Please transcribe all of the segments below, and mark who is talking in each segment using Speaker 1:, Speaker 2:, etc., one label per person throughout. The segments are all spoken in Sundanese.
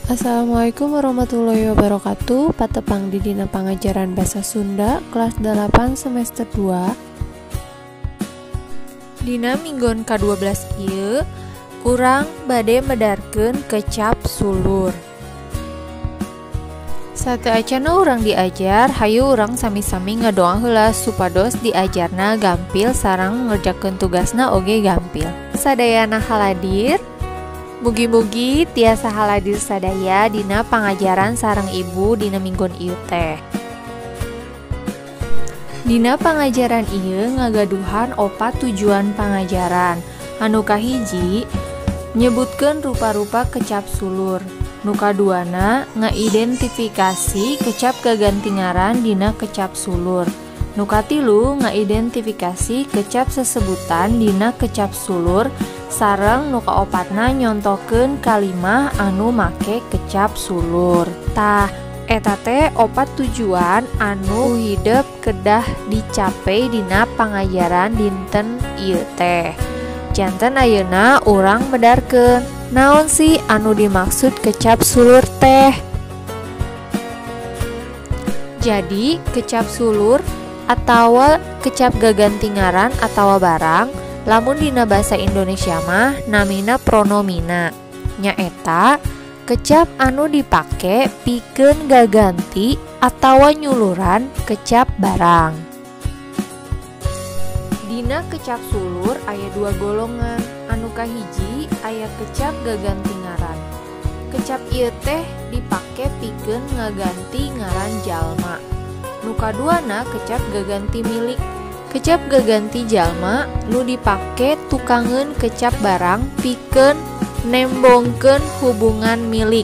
Speaker 1: Assalamualaikum warahmatullahi wabarakatuh. Patepang di dina pangajaran Basa Sunda kelas 8 semester 2. Dina minggon ka-12 ieu urang bade medarkeun kecap sulur. Sateuacana urang diajar, hayu urang sami-sami ngadoa heula supados diajarna gampil sareng ngerjakeun tugasna oge gampil. Sadayana haladir. Mugi-mugi tiasa haladir sadaya dina pangajaran sareng ibu dina minggon ieu teh. Dina pangajaran ieu ngagaduhan opat tujuan pangajaran. Anu kahiji nyebutkeun rupa-rupa kecap sulur. Nu kaduana ngaidentifikasi kecap gaganti ngaran dina kecap sulur. Nu katilu ngaidentifikasi kecap sesebutan dina kecap sulur. Sareng nu kaopatna nyontokeun kalimah anu make kecap sulur. Tah, eta teh opat tujuan anu hidep kedah dicapai dina pangajaran dinten ieu teh. Janten ayeuna urang medarkeun naon sih anu dimaksud kecap sulur teh. Jadi, kecap sulur atawa kecap gaganti ngaran atawa barang lamun dina bahasa Indonesia mah namina pronomina, nyaeta kecap anu dipake pikeun gaganti atawa nyuluran kecap barang. Dina kecap sulur aya dua golongan, anu kahiji aya kecap gaganti ngaran. Kecap ieu teh dipake pikeun ngaganti ngaran jalma. Nu kaduana kecap gaganti milik. Kecap gaganti jalma nu dipake tukangeun kecap barang pikeun nembongkeun hubungan milik.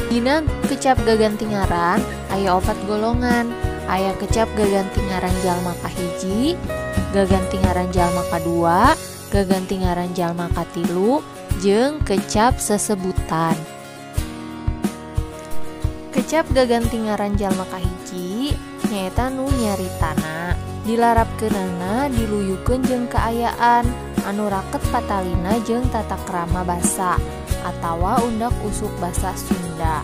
Speaker 1: Dina kecap gaganti ngaran aya opat golongan. Aya kecap gaganti ngaran jalma kahiji, gaganti ngaran jalma kadua, gaganti ngaran jalma katilu, jeung kecap sesebutan. Kecap gaganti ngaran jalma kahiji nyaeta nu nyaritana, dilarapkeunana diluyukeun jeung kaayaan anu raket patalina jeung tata krama basa atawa undak usuk basa Sunda.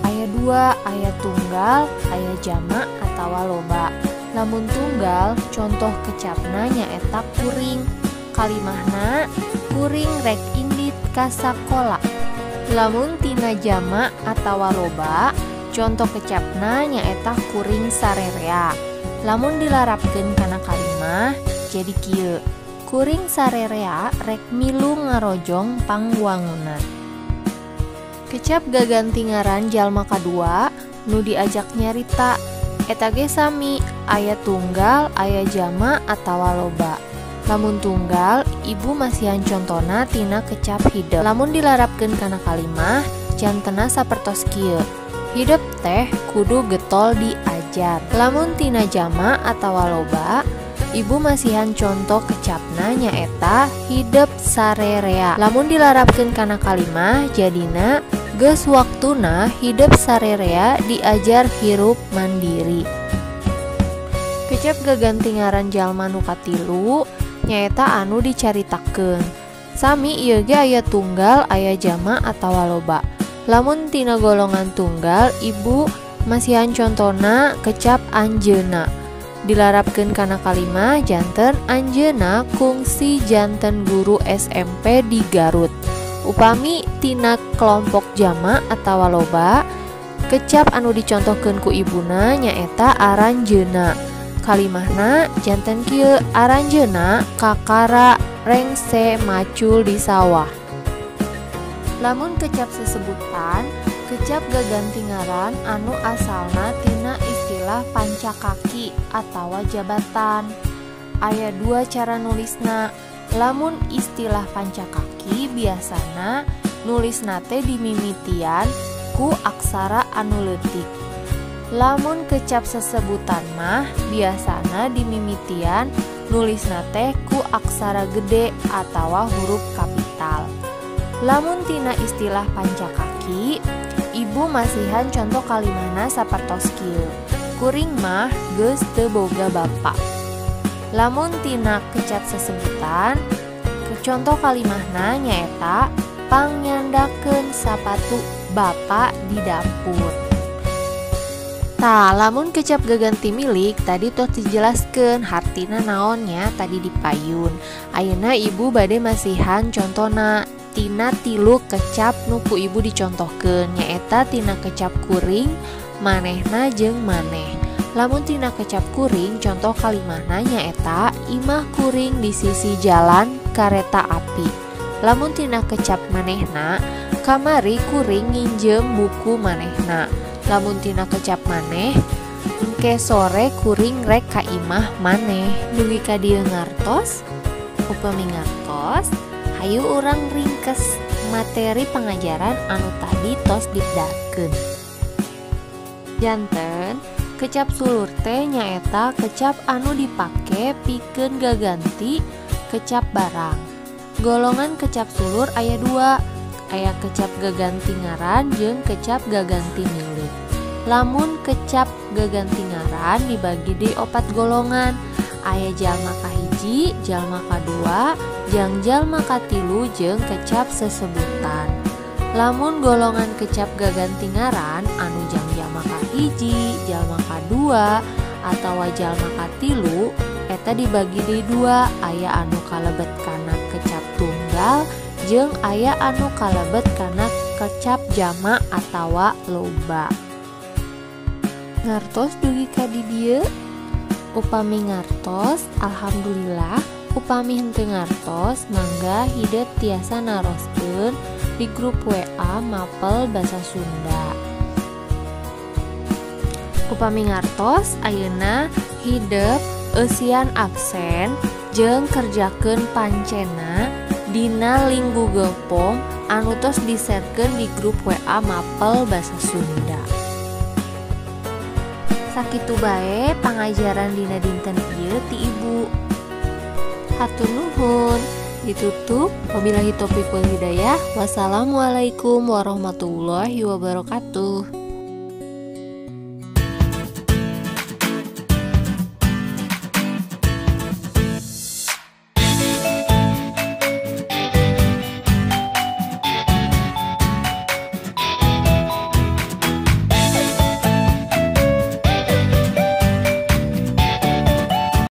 Speaker 1: Aya dua, aya tunggal, aya jamak atawa loba. Lamun tunggal, contoh kecapna nyaeta kuring. Kalimahna kuring rek indit ka sakola. Lamun tina jamak atawa loba, contoh kecapna nyaeta kuring sarerea. Lamun dilarapkeun kana kalimah jadi kieu, kuring sarerea rek milu ngarojong pangwangunan. Kecap gaganti ngaran jalma kadua nu diajak nyarita, eta ge sami, aya tunggal, aya jamak atawa loba. Lamun tunggal, ibu masihan contona tina kecap hidep. Lamun dilarapkeun kana kalimah jantena sapertos kieu, hidep teh kudu getol diajar. Lamun tina jamak atawa loba, ibu masihan contoh kecapna nyaeta hidep sarerea. Lamun dilarapkeun kana kalimah jadina geus waktuna hidep sarerea diajar hirup mandiri. Kecap gaganti ngaran jalma nu katilu nyaeta anu dicaritakeun. Sami ieu ge aya tunggal, aya jamak atawa loba. Lamun tina golongan tunggal, ibu masihan contona kecap anjeuna. Dilarapkeun kana kalimah janten anjeuna kungsi janten guru SMP di Garut. Upami tina kelompok jamak atawa loba, kecap anu dicontohkeun ku ibuna nyaeta aranjeuna. Kalimahna janten kieu, aranjeuna kakara rengse macul di sawah. Lamun kecap sesebutan, kecap Kecap gaganti ngaran anu asalna tina istilah pancakaki atawa jabatan. Aya dua cara nulisna. Lamun istilah pancakaki biasana nulisna teh dimimitian ku aksara anu leutik. Lamun kecap sesebutan mah biasana dimimitian nulisna teh ku aksara gede atawa huruf kapital. Lamun tina istilah pancakaki, ibu masihan contoh kalimahna sapertos kieu. Kuring mah geus teu boga bapa. Lamun tina kecap sesebutan, contoh kalimahna nyaeta pangnyandakeun sapatu bapa di dapur. Tah, lamun kecap gaganti milik tadi tos dijelaskeun hartina naonnya tadi di payun. Ayeuna ibu bade masihan contona tina tilu kecap nu ku ibu dicontohkeun, nyaeta tina kecap kuring, manehna jeung maneh. Lamun tina kecap kuring contoh kalimahna nyaeta imah kuring di sisi jalan kareta api. Lamun tina kecap manehna, kamari kuring nginjem buku manehna. Lamun tina kecap maneh, engke sore kuring rek ka imah maneh. Dugi ka dieu ngartos, upami ngartos, hayu urang ringkes materi pangajaran anu tadi tos dipdakeun. Janten kecap sulur teh nyaeta kecap anu dipake pikeun gaganti kecap barang. Golongan kecap sulur aya dua, aya kecap gaganti ngaran jeung kecap gaganti milik. Lamun kecap gaganti ngaran dibagi di opat golongan, aya jalma kahiji, jalma kadua, jeung jalma katilu jeung kecap sesebutan. Lamun golongan kecap gaganti ngaran anu jang jalma kahiji, jalma kadua, atawa jalma katilu eta dibagi di dua, aya anu kalebet kana kecap tunggal jeung aya anu kalebet kana kecap jama atawa loba. Ngartos dugi ka di dieu? Upami ngartos, alhamdulillah. Upami henteu ngartos, mangga hidep tiasa naroskeun di grup WA Mapel Basa Sunda. Upami ngartos, ayeuna hidep eusian absen jeung kerjakeun pancena dina link Google Form anu tos diserkeun di grup WA Mapel Basa Sunda. Sakitu bae pangajaran dina dinten ieu ti ibu. Hatur nuhun. Ditutup wabillahi taufiq wal hidayah. Wassalamualaikum warahmatullahi wabarakatuh.